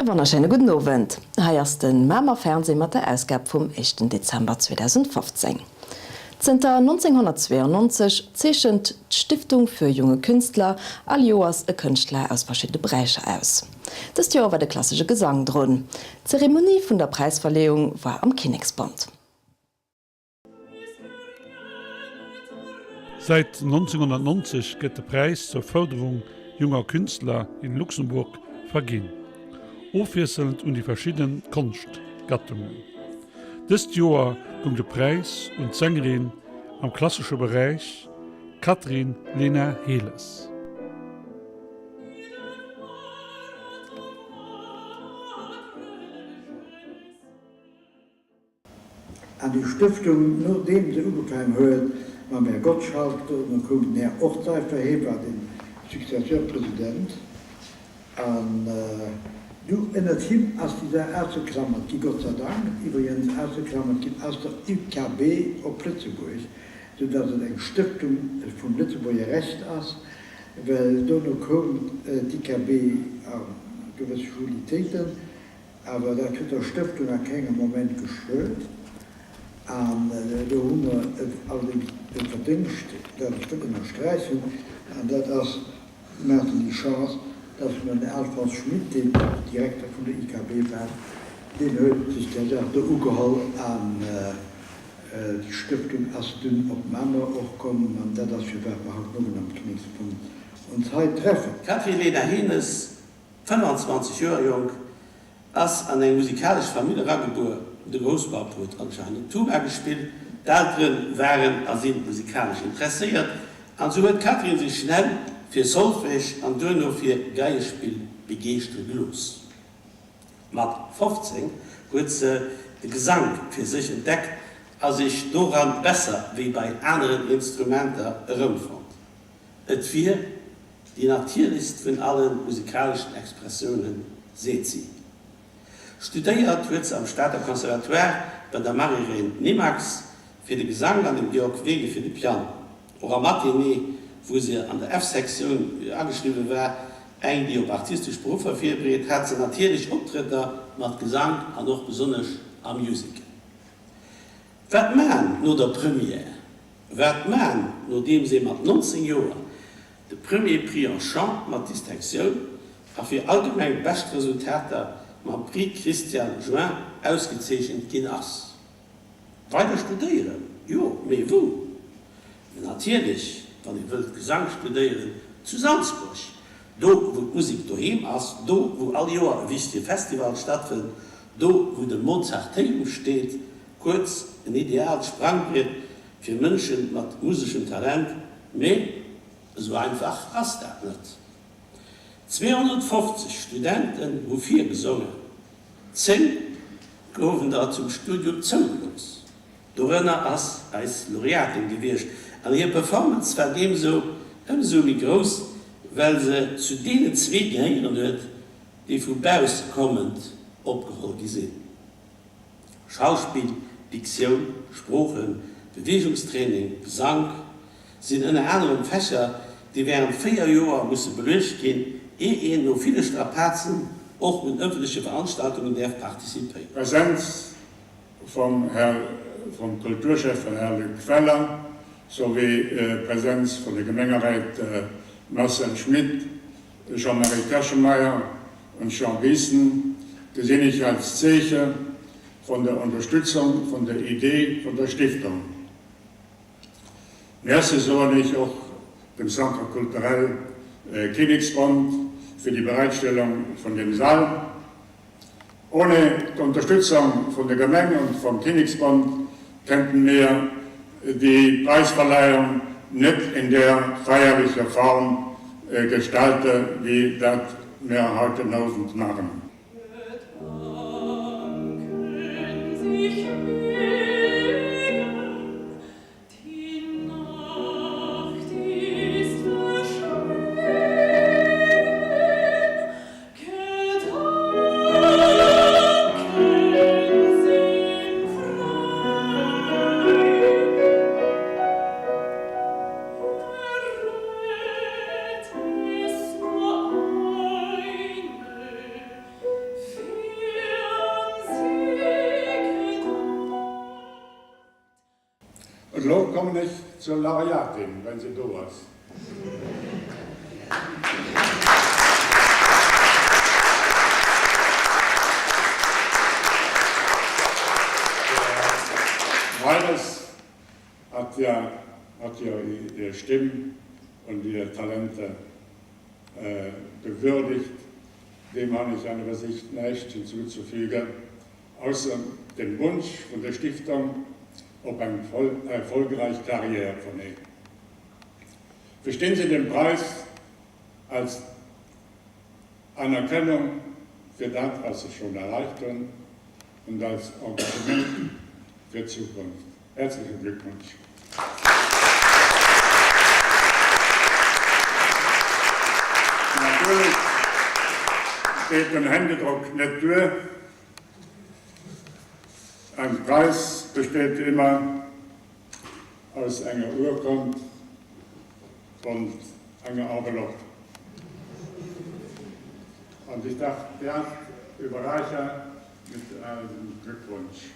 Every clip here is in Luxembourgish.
wonnerschéine gudden Owend. Hei ass de Mamer Fernseh mat der Ausgab vum éischten Dezember 2015. Zënter 1992 zeechent d'Stiftung für junge Künstler all Joers e Kënschtler aus verschidde Beräicher aus. Dëst Joer war de klassesche Gesang drun. D'Zeremonie vun der Präisverleeung war am Kinneksbond. Säit 1990 gëtt de Präis zur Fërderung junger Künstler in Luxemburg verginn, ofwiesselnd un déi verschidden Konschtgattungen. Dëst Joer goung de Präis un d'Sängerin am klassesche Beräich Catherine Lena Heles. An déi Stëftung, nodeem se ugefaangen huet mam Här Gottschalk, dono koum den Här Ortseifer, hee war de Successeur-President, an du ënnert him ass déi Saach ausgeklammert gi, Gott sei Dank iwwregens ausgeklammert ginn aus der UKB op Lëtzebuerg, soudatt et eng Stëftung vum Lëtzebuerger Recht ass, well dono koum d'IKB a gewësse Schwulitéiten. Awer dat huet der Stëftung a kengem Moment geschuet. An do hu mer allerdéngs e Verdéngscht, dat ech wëll ënnersträichen, an dat ass, mir haten déi Chance, dass mer den Alfons Schmit, deen och Direkter vun der IKB war, deen huet sech där Saach do ugeholl an déi Stëftung ass dunn op Mamer och komm. An dat ass, firwat mer haut den Owend am Kinneksbond ons hei treffen. D'Catherine Lena Henes 25 Joer jonk, ass an eng musikalesch Famill eragebuer. De Grousspapp huet anscheinend Tuba gespillt, d'Eltere waren a si musikalesch interesséiert an sou huet d'Catherine sech schnell fir Solfège an duerno fir Geiespill begeeschtere gelooss. Mat 15 huet se de Gesank fir sech entdeckt a sech doran besser wéi bei aneren Instrumenter erëmfonnt. Et wier déi natierlechst vun alle musikaleschen Expressiounen, seet si. Studéiert huet se am Stater Conservatoire bei der Marie-Reine Nimax fir de Gesank an dem Georg Wege fir de Piano. Och am Athénée, wou se an der F-Sektioun ageschriwwe war, eng déi op artistesch Beruffer virbereet, hat se natierlech Optrëtter mat Gesank an och besonnesch am Musical. Wat man no der Première? Wat man, nodeems ee mat 19 Joer de Premier Prix en Chant mat Distinctioun a fir allgemeng bescht Resultater mam Prix Christian Join ausgezeechent ginn ass? Weider studéieren? Jo, mee wou? Natierlech, wann ee wëllt Gesank studéieren, zu Salzburg, do wou d'Musek doheem ass, do wou all Joer e wichtege Festival stattfënnt, do wou de Mozarteum steet, Kuerz, en ideaalt Sprangbriet fir Mënsche mat museschem Talent, mee esou einfach ass dat net. 250 Studenten hu virgesongen, 10 goufen der zum Studium zougelooss. Dorënner ass eis Laureatin gewiescht an hir Performance war deemsou ëmsou méi grouss, well se zu deenen zwee gehéieren huet, déi vu bausse kommend opgeholl gi sinn. Schauspill, Diktioun, Sproochen, Beweegungstraining, Gesank sinn ënner anerem Fächer, déi wärend 4 Joer musse beluecht ginn, ier een no ville Strapazen och un ëffentleche Veranstaltungen däerf participéieren. Präsenz vom Här vom Kulturschäffen Här Luc Feller sowie Präsenz von de Gemengeräit Marcel Schmit, Jean-Marie Kerschenmeier und Jean Bissen gesinn ich als Zeeche von der Unterstützung von der Idee von der Stiftung. Merci soen ich och dem Centre culturel Kinneksbond fir déi Bereitstellung vun dem Saal. Ohne d'Unterstützung vun der Gemeng und vom Kinneksbond könnten mir die Preisverleihung net in der feierlicher Form gestalte wie dat mir haut den Owend machen. kommen ich zur Laureatin, wenn sie do ass. Beides hat ja hat ja ihr Stimm und ihr Talente gewürdigt. Dem han ich an Iwwersicht näischt hinzuzufügen, ausser dem Wunsch vun der Stiftung op eng erfolgreich Carrière vun him. Verstehen Sie den Preis als Anerkennung fir dat, was Sie schon erreicht hunn und als Engagement fir d'Zukunft. Herzlichen Glückwunsch! Natierlech geet den Händedrock net duer. Ein Preis besteht immer aus enger Urkund und enger Enveloppe. Und ich darf Beat überreichen mit einem Glückwunsch.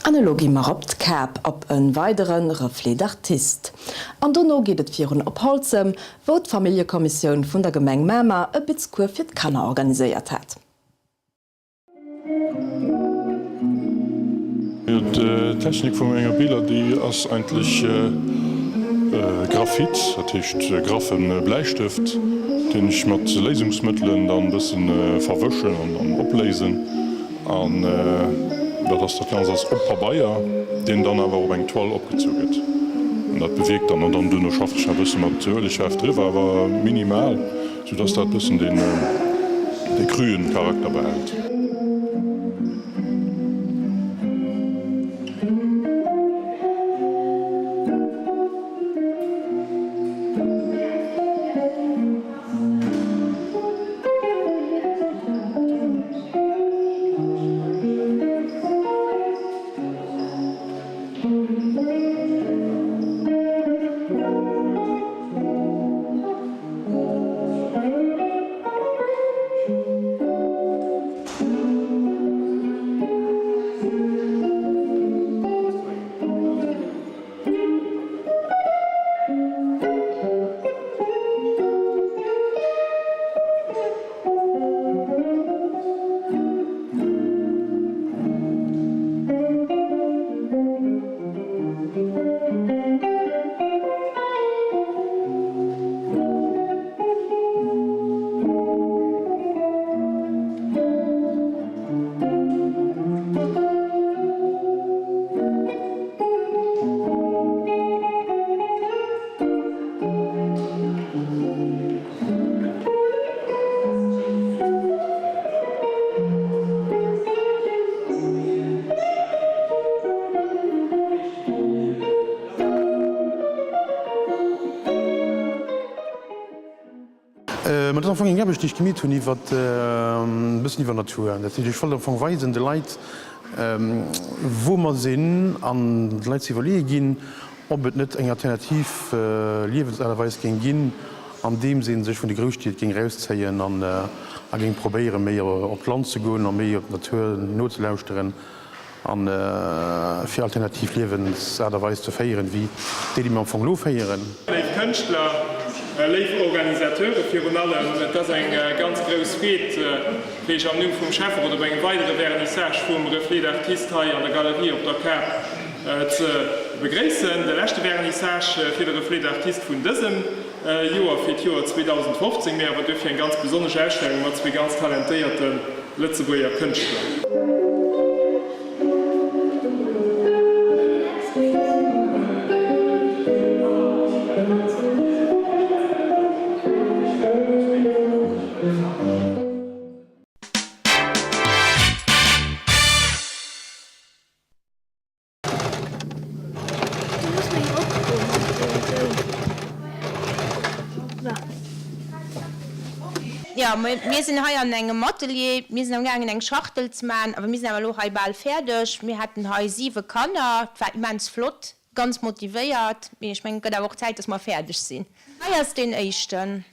An elo gi mer op d'Kap op e weidere Reflet d'artiste. An dono geet et virun op Holzem, wou d'Familljekommissioun vun der Gemeng Mamer e Bitzcours fir d'Kanner organiséiert hat. D'Technik vu menger Biller déi ass eigentlech Graphit, dat heescht graffe Bläistëft, deen ech mat Léisungsmëttelen dann e bësse verwëschen an opléisen. An dat ass dat Ganzt ass op Pabeier, deen dann awer op eng Toile opgezu gëtt. An dat bewierkt dann, an dann duerno schaffen ech nach e bësse mat Uelegfaarf driwwer, awer minimal, sou dass dat bëssen deen dee cruen Charakter behält. Ma dat ass am Fong eng Aarbecht, déi ech gemeet hunn iwwer e bëssen iwwer Natur. Dat heescht, ech wollt am Fong weisen de Leit, wou mer sinn an de Leit ze iwwerleeë ginn, ob et net eng alternativ Liewensaart a Weis géing ginn, andeems ee sech vun de Grousstied géing erauszéien an a géing probéieren, méi op d'Land ze goen a méi op d'Natur nozelauschteren. An fir alternativ Liewensaart a Weis ze féieren, wéi déi, déi mir am Fong elo féieren. Léif Kënschtler. Léif Organisateure virun allem, et ass eng ganz grouss Freed, fir Iech am Numm vum Schäfferot op engem weidere Vernissage vum Reflet d'Artistes hei an der Galerie op der Kap ze begréissen. De leschte Vernissage fir de Reflet d'Artistes vun dësem Joer, fir d'Joer 2015, mee awer duerfir eng ganz besonnesch Ausstellung mat zwee ganz talentéierte Lëtzebuerger Kënschtler. Jo, mir sinn hei an engem Atelier. Mir sinn am gaangen eng Schachtel ze maachen, awer mir sinn awer elo hei bal fäerdeg. Mir haten hei 7 Kanner, et war immens flott, ganz motivéiert. Mee ech mengen, et gëtt awer och Zäit, dass mer fäerdeg sinn. Hei ass deen éischten.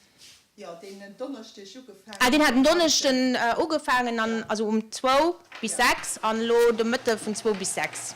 Jo, deen en Donneschdeg ugefaangen. Ah, deen hat en Donneschden ugefaangen an also um zwou bis 6 an elo de Mëtte vun zwou bis 6.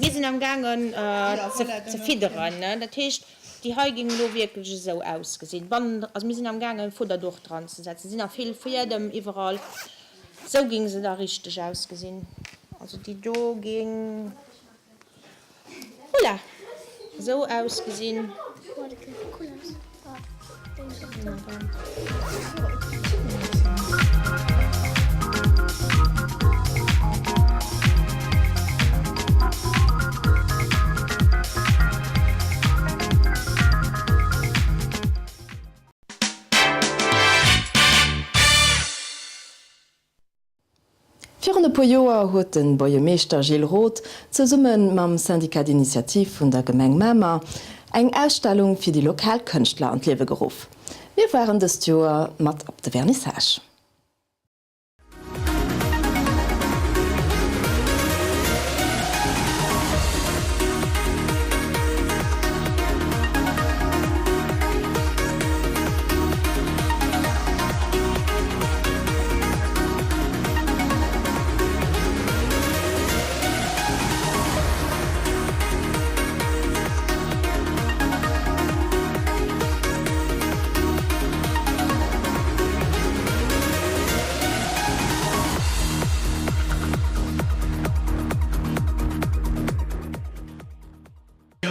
Mir sinn am gaangen ze fidderen, dat heescht déi hei géing elo wierklech esou ausgesinn. Bannen, also mir sinn am gaangen Fudderduch dran ze setzen, sinn nach vill Fiedem iwwerall. Esou géing se da richteg ausgesinn. Also déi do géing. Voilà, esou ausgesinn. Virun e puer Joer huet de Buergermeeschter Gilles Roth zesumme mam Syndicat d'initiative vun der Gemeng Mamer eng Ausstellung fir déi lokal Kënschtler an d'Liewe geruff. Mir waren dëst Joer mat op de Vernissage.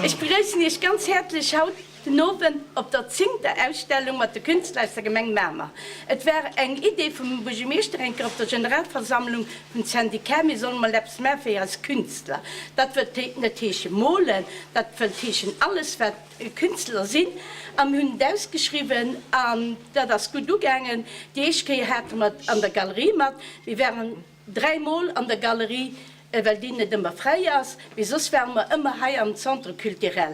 Ech begréissen Iech ganz häerzlech haut den Owend op der zéngter Ausstellung mat de Künstler aus der Gemeng Mamer. Et war eng Idee vum Buergermeeschter eng Kéier op der Generalversammlung vum Syndicat, mir solle mol eppes maache fir eis Künstler. Dat wëllt net heesche molen, dat wëllt heeschen alles wat Künstler sinn. A mir hunn et ausgeschriwwen an dat ass gutt ugaangen. Déi éischt Kéier hate mer et an der Galerie mat. Mir waren 3 mol an der Galerie, well déi net ëmmer fräi ass, mee soss ware mer ëmmer hei am Centre culturel.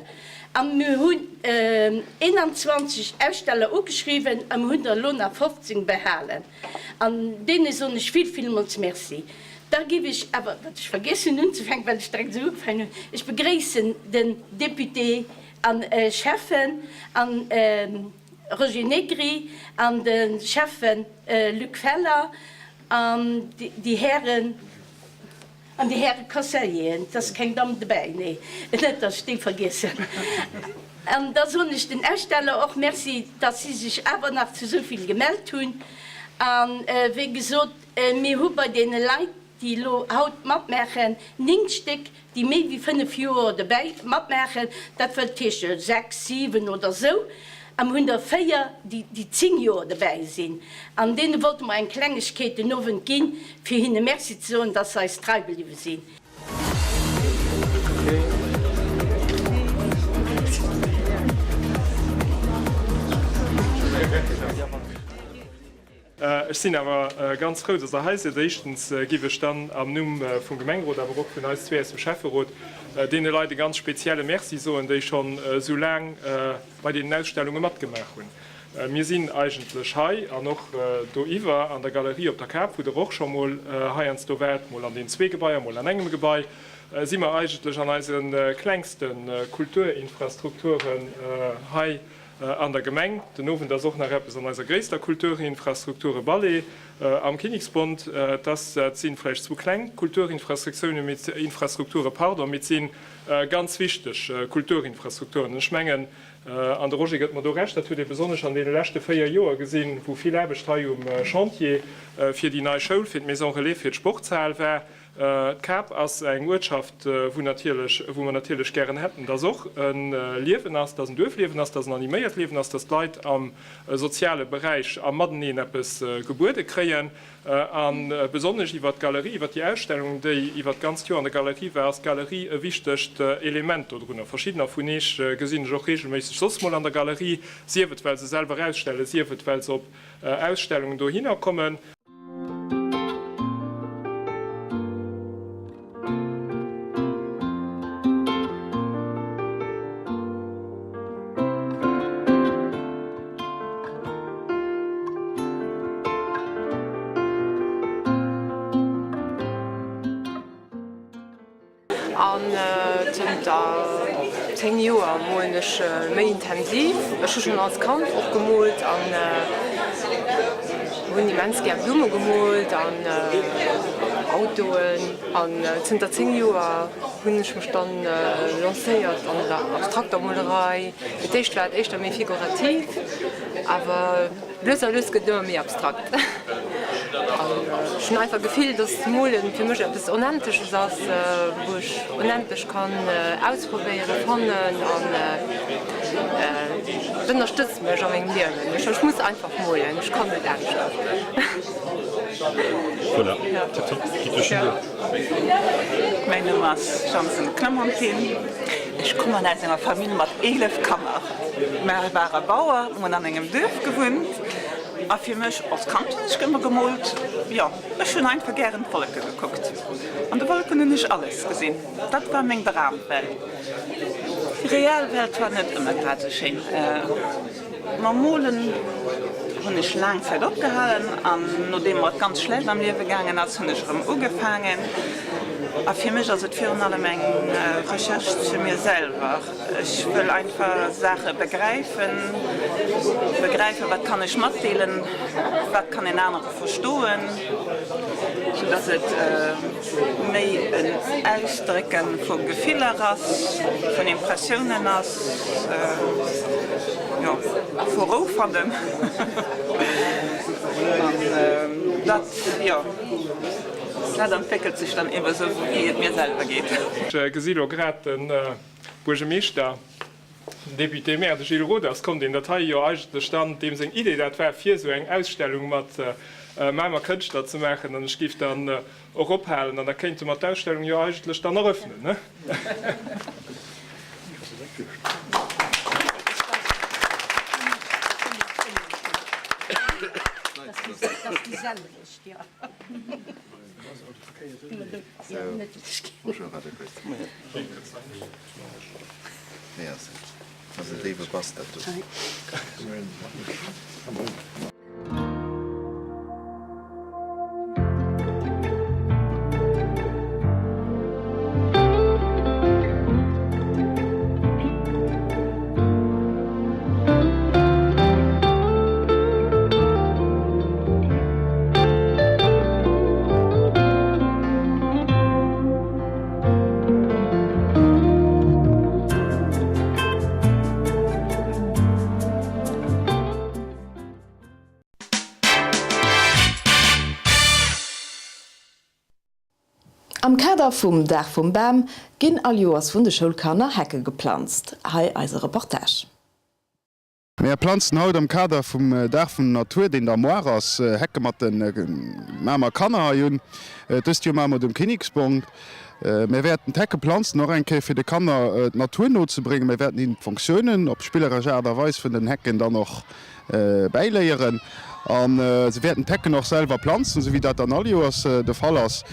A mir hunn 21 Aussteller ugeschriwwen a mir hunn der elo nach 15 behalen. An deene soen ech vill, villmools Merci. Da giff ech awer, wat ech vergiess hunn unzefänken, well ech direkt esou ugefaangen hunn, ech begréissen den Député a Schäffen an Roger Negri an de Schäffen Luc Feller An déi Hären, an déi Häre Conseilleren, et ass keng Damm dobäi, nee, net datt ech déi vergiessen. An da soen ech den Aussteller och Merci, datt si sech awer nach zu esou vill gemellt hunn. A wéi gesot, mir hu bei deene Leit, déi elo haut matmaachen, 9 Stéck, déi méi wéi 5 Joer dobäi matmaachen, dat wëllt heesche 6, 7 oder esou, a mir hunn der 4, déi déi 10 Joer dobäi sinn, an deene wollte mer eng Klengegkeet den Owend ginn, fir hinne Merci ze soen, dass se eis trei bliwwe sinn. Ech sinn awer ganz frou, dass Der hei sidd. Éischtens giff ech dann am Numm vum Gemengerot, awer och vun eis zwee aus dem Schäfferot, deene Leit e ganz spezielle Merci soen, déi schonn esou laang bei deenen Ausstellunge matgemaach hunn. Mir sinn eigentlech hei an och doiwwer an der Galerie op der Kap, wou Der och scho mol heiansdo waart, mol an deenen zwee Gebaier, mol an engem Gebai, si mer eigentlech an eise klengste Kulturinfrastrukturen hei an der Gemeng. Den Owend ass och nach eppes an eiser gréisster Kulturinfrastruktur, e Ballet am Kinniksbond. Dat si vläicht zwou kleng Kulturinfrastruktiounen, mee, Infrastrukture, pardon, mee et si ganz wichteg Kulturinfrastrukturen. Ech mengen, An de Roger gëtt mer do Recht, dat huet ee besonnesch an deene leschte 4 Joer gesinn, wou vill Aarbecht hei um Chantier fir déi nei Schoul, fir d'Maison Relais, fir d'Sportshal war. D'Kap ass eng Uertschaft, wou natierlech, wou mer natierlech gären hätten, dass och e Liewen ass, dass en Duerfliewen ass, dass en animéiert Liewen ass, dass d'Leit am soziale Beräich am Mateneen eppes gebuede kréien. A besonnesch iwwer d'Galerie, iwwer déi Ausstellung, déi iwwer d'ganzt Joer an der Galerie war, ass d'Galerie e wichtegt Element dodrunner. Verschiddener vun Iech gesinn ech och reegelméisseg soss mol an der Galerie, sief et well se selwer ausstellen, sief et well se op Ausstellungen dohinner kommen. An zënter 10 Joer molen ech méi intensiv. Ech hu schonn als Kand och gemoolt an hunn immens gär Blumme gemoolt an Autoen. An zënter 10 Joer hunn ech mech dann lancéiert an der abstrakter Molerei. Fir d'éischt war et éischter méi figurativ, awer lues a lues gëtt et ëmmer méi abstrakt. An ech hunn einfach d'Gefill, dass d'Molen fir mech eppes Onendleches ass, wou ech onendlech kann ausprobéieren, fannen an et ënnerstëtzt mech a mengem Liewen. Ech muss einfach molen, ech kann net aneschters. Voilà, tiptop, geet jo schon duer. Mäin Numm ass Jansen Clémentine. Ech kommen aus enger Famill mat 11 Kanner. Mer ware Bauer, mer hunn an engem Duerf gewunnt a fir mech als Kand hunn ech ëmmer gemoolt. Jo, ech hunn einfach gären d'Wolleke gekuckt. An de Wolleken hunn ech alles gesinn. Dat war meng Dramwelt. Déi real Welt war net ëmmer grad esou schéin. Mam Molen hunn ech laang Zäit opgehalen an nodeem mer et ganz schlecht am Liewe gaangen ass, hunn ech erëm ugefaangen. A fir mech ass et virun allem eng Recherche zu mir selwer. Ech wëll einfach Saache begräifen, begräifen, wat kann ech matdeelen, wat kann een anere verstoen, sou dass et méi en Ausdrécke vu Gefiller ass, vun Impressiounen ass, jo, vu Rou fannen. An dat, jo, dat entwéckelt sech dann ebe sou, wéi et mir selwer geet. Ech gesi lo grad de Buergermeeschter. Den Député-maire, de Gilles Roth ass komm, deen dat hei jo eigentlech dann, deem seng Idee dat war, fir esou eng Ausstellung mat Mamer Kënschtler ze maachen. An ech géif dann och ophalen an da kéinte mer d'Ausstellung jo eigentlech dann eröffnen, ne? Am Kader vum Dag vum Bam ginn all Joers vun de Schoulkanner Hecke geplanzt. Hei eise Reportage. Mär planzen haut am Kader vum Dag vun der Natur, deen da moar ass, Hecke mat de Mamer Kanner hei un. Dëst Joer maache mer et um Kinniksbong. Mär wäerten d'Hecke planzen, och eng Kéier fir de Kanner d'Natur no ze bréngen. Mär wäerten hinnen d'Fonctiounen op spilleresch Aart a Weis vun den Hecken dann och bäiléieren. A se wäerten d'Hecken och selwer planzen, esou wéi dat dann all Joers de Fall ass.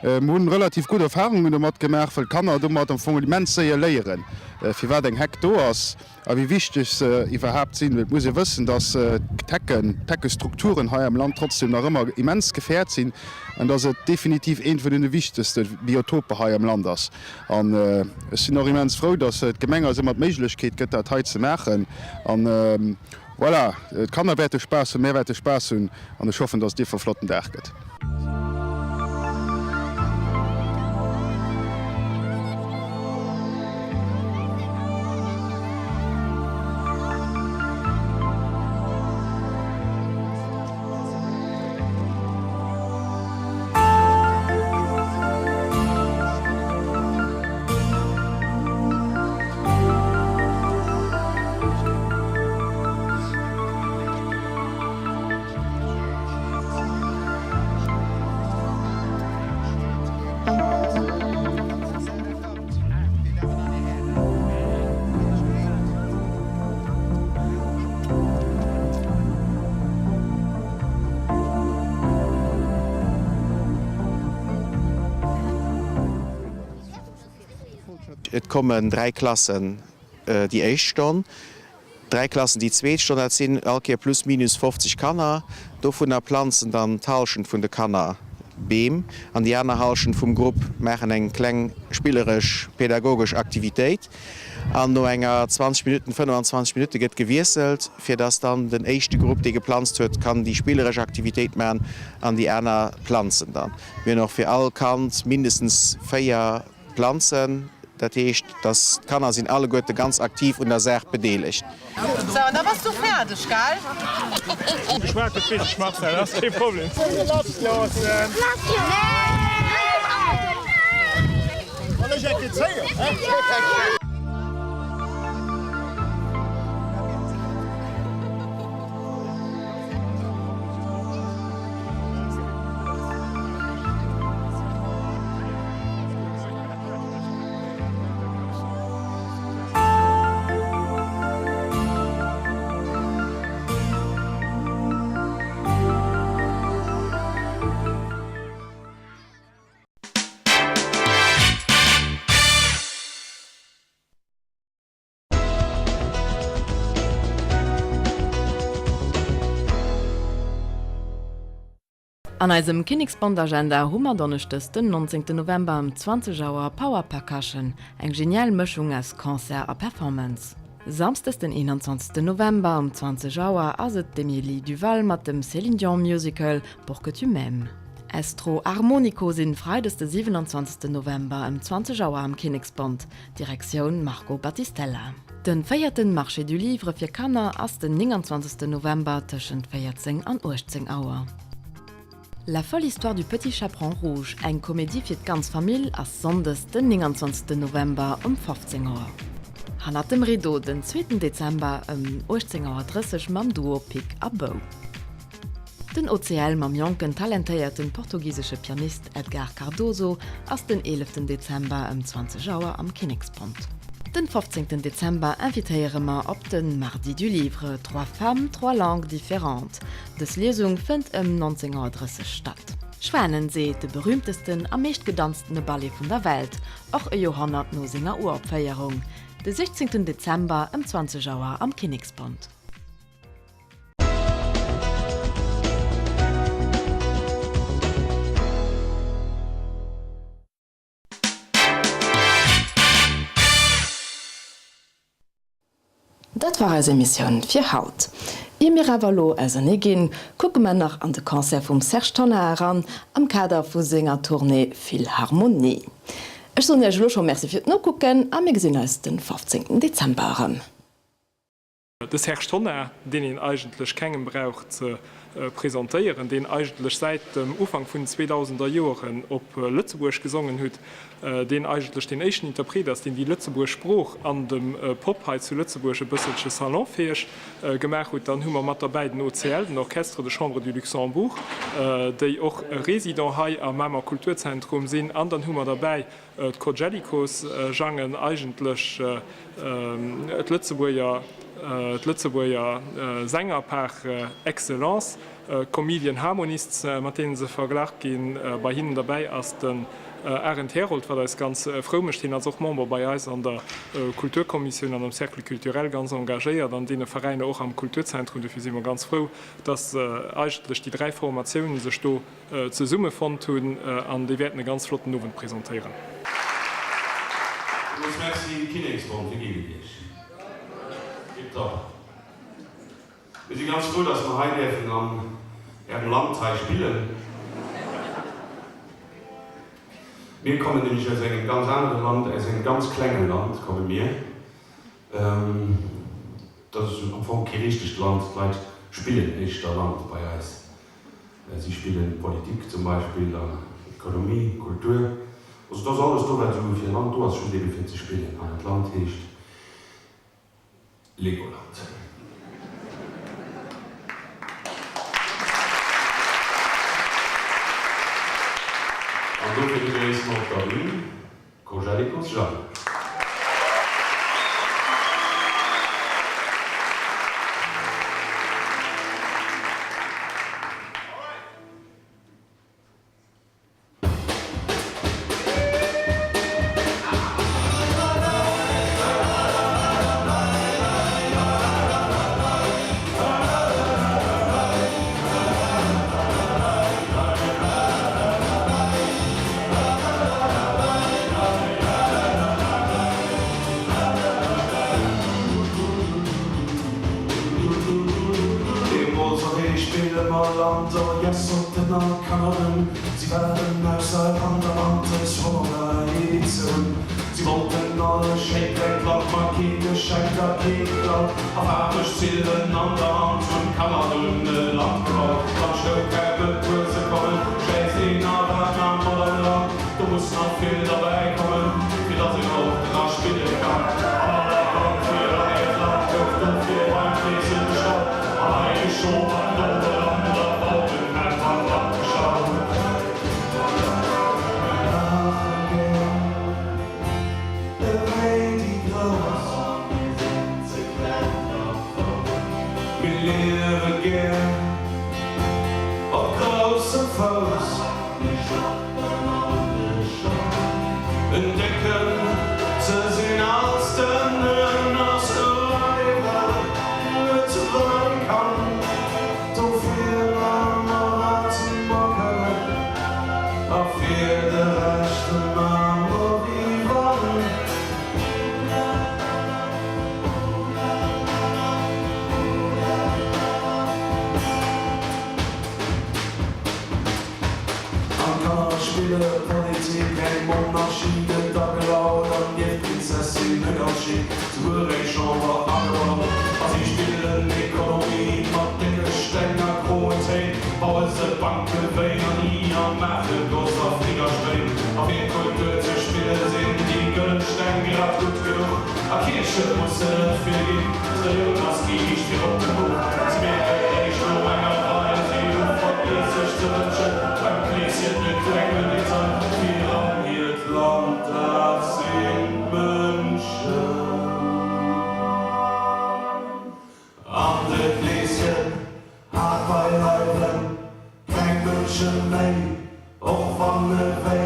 Mir hunn relativ gutt Erfahrungen domat gemaach, well d'Kanner domat am Fong immens séier léieren, firwat eng Heck do ass a wéi wichteg se iwwerhaapt sinn. Well et muss ee wëssen, dass d'Hecken, d'Heckestrukturen hei am Land trotzdem nach ëmmer immens gefährt sinn an dass et definitiv eent vun deene wichtegste Biotope hei am Land ass. An ech sinn och immens frou, dass d'Gemeng eis ëmmer d'Méiglechkeet gëtt, dat hei ze maachen. An voilà, d'Kanner wäerte Spaass hunn, mär wäerte Spaass hunn an ech hoffen, dass et ierfer e flotten Dag gëtt. Et kommen 3 Klassen déi éischt Stonn, 3 Klassen déi zweet Stonn. Dat sinn all Kéier plus minus 50 Kanner. Dovunner planzen dann d'Hallschent vun de Kanner Beem an déi aner Hallschent vum Grupp maachen eng kleng spilleresch pädagogesch Aktivitéit. An no enger 20 Minutten, 25 Minutte gëtt gewiesselt, fir dass dann den éischte Grupp, dee geplanzt huet, kann déi spilleresch Aktivitéit maachen an déi aner planzen dann. Mir hunn och fir all Kand mindestens 4 Planzen. Dat heescht, dass d'Kanner sinn alleguerte ganz aktiv un der Saach bedeelegt. Sou, an da bass du fäerdeg, gell? Geschwat huet, weess ech, Marcel, dat ass kee Problem. An eisem Kinneksbond-Agenda hu mer Donneschdes den 19 November ëm 20 Auer Power Percussion, eng genial Mëschung aus Concert a Performance. Samsdes den 21 November um 20 Auer ass et d'Emilie Duval mat dem Céline Dion Musical Pour que tu m'aimes. Estro Armonico sinn Freides de 27 November ëm 20 Auer am Kinneksbond, Direktioun Marco Battistella. Den véierten Marché du Livre fir Kanner ass den 29 November tëschent 14 an 18 Auer. La folle histoire du petit chaperon rouge, eng Komedie fir d'ganz Famill, ass Sonndes den 29 November um 15 Auer. Hannert dem Rideau den zweeten Dezember ëm 18 Auer 30 mam Duo Pick a Bow. Den OCL mam jonken talentéierten portugisesche Pianist Edgar Cardoso ass den 11 Dezember ëm 20 Auer am Kinnekspont. Den 15 Dezember invitéiere mer op de Mardi du Livre, Trois femmes, trois langues différentes. Dës Liesung fënnt ëm 19 Auer 30 statt. Schwanensee, de berühmtesten a meescht gedanztene Ballet vun der Welt, och e Joerhonnert no senger Uropféierung, de 16 Dezember ëm 20 Auer am Kinnekspont. Dat war eis Emissioun fir haut. Ier mir awer elo ausernee ginn, kucke mer nach an de Concert vum Serge Tonnar eran am Kader vu senger Tournée Philharmonie. Ech soen iech elo scho Merci fir d'Nokucken a mir gesinn eis den 15 Dezember erëm. De Serge Tonnar, deen een eigentlech kengem brauch ze presentéieren, deen eigentlech säit dem Ufank vun den zweedausender Joeren op Lëtzebuerg gesongen hutt, deen eigentlech deen éischten Interpret ass, deen déi Lëtzebuerg Sprooch an dem Pop hei zu Lëtzebuerg e bësselche salonfäeg gemaach hutt. Dann hu mer mat derbäi den OCL, den Orchestre de Chambre du Luxembourg, déi och Résident hei am Mamer Kulturzentrum sinn. An dann hu mer derbäi D'Cojellico's sangen eigentlech d'Lëtzebuerger. d'Lëtzebuerger Sänger par excellence, Comedian Harmonists, mat deene se verglach ginn. Bei hinnen derbäi ass den Arend Herold, wat eis ganz frou mécht. Hien ass och Member bei eis an der Kulturkommissioun an am Cercle culturel, ganz engagéiert an deene Veräiner, och am Kulturzentrum. Dofir si mer ganz frou, dass eigentlech déi 3 Formatiounen sech do zesumme fonnt hunn an déi wäerten e ganz flotten Owend presentéieren. Villmools Merci Kinneksbond, wéi geet et Iech? Tiptop. Mir si ganz frou, dass mer hei däerfen an Ärem Land hei spillen. Mir kommen nämlech aus engem ganz anere Land, aus engem ganz klenge Land komme mir. Dat ass am Fong kee richtegt Land, d'Leit spillen éischter Land bei eis. Si spillen Politik zum Beispill an Ekonomie, Kultur. Also et ass alles do, wat esou fir e Land do ass, just ebe fir ze spillen. An dat Land heescht Legoland. An dofir begréisse mer op der Bühn d'Cojellico's Jeanne. Deemools op ee spille mer Land, oh yes, sollten all Kanner dunn. Si waren ausser Rand a Band, eis Honger ze hunn. Si wollten all e schéint klengt Land, ma kee geschenkt a kee geklaut. A faarweg Zillen an der Hand hunn d'Kanner dunn e Land gebaut. Dann stoung keng e puer Sekonnen, schäiss een a wat am moderne Land. Do muss nach vill derbäi kommen, fir dass een och dra spille kann. An all Land fir an hiert Land gouf dofir beim Kleeschen bestallt. An hei geschof an do eran der Bauerenhäff an d'Land gestallt. Mir maache gär ewéi déi Grouss. Mir sinn ze kleng am Fong. Mir liewe gär op groussem Fouss. Mir schaffen an de Schong. En Décken ze sinn als den ënnerste ewell net wat ee kann. Dofir maan mer wat mer kënnen a fir de Rescht maan mer wéi wann. An d'Kanner spille Politik, eng Monarchie gëtt agelaut an nieft Prinzessinne ganz chic souguer eng Chamber agebaut. A si spillen Ekonomie mat décke Steng a groen Téin, baue se Banke wéi nach ni a maache Goss a Fliggerspéin. A fir Kultur ze spille sinn déi gëllen Steng grad gutt genuch a Kierche mussen net vill ginn. D'Relioun ass riicht fir op de Buch. Si mierken réischt no enger Weil, si hu vergiess sech ze wënschen beim Kleeschen e klengen Detail fir an hiert Land, dat sinn d'Mënschen. An de Kleeschen hat beileiwen keng Mënsche méi, och wann e wéi.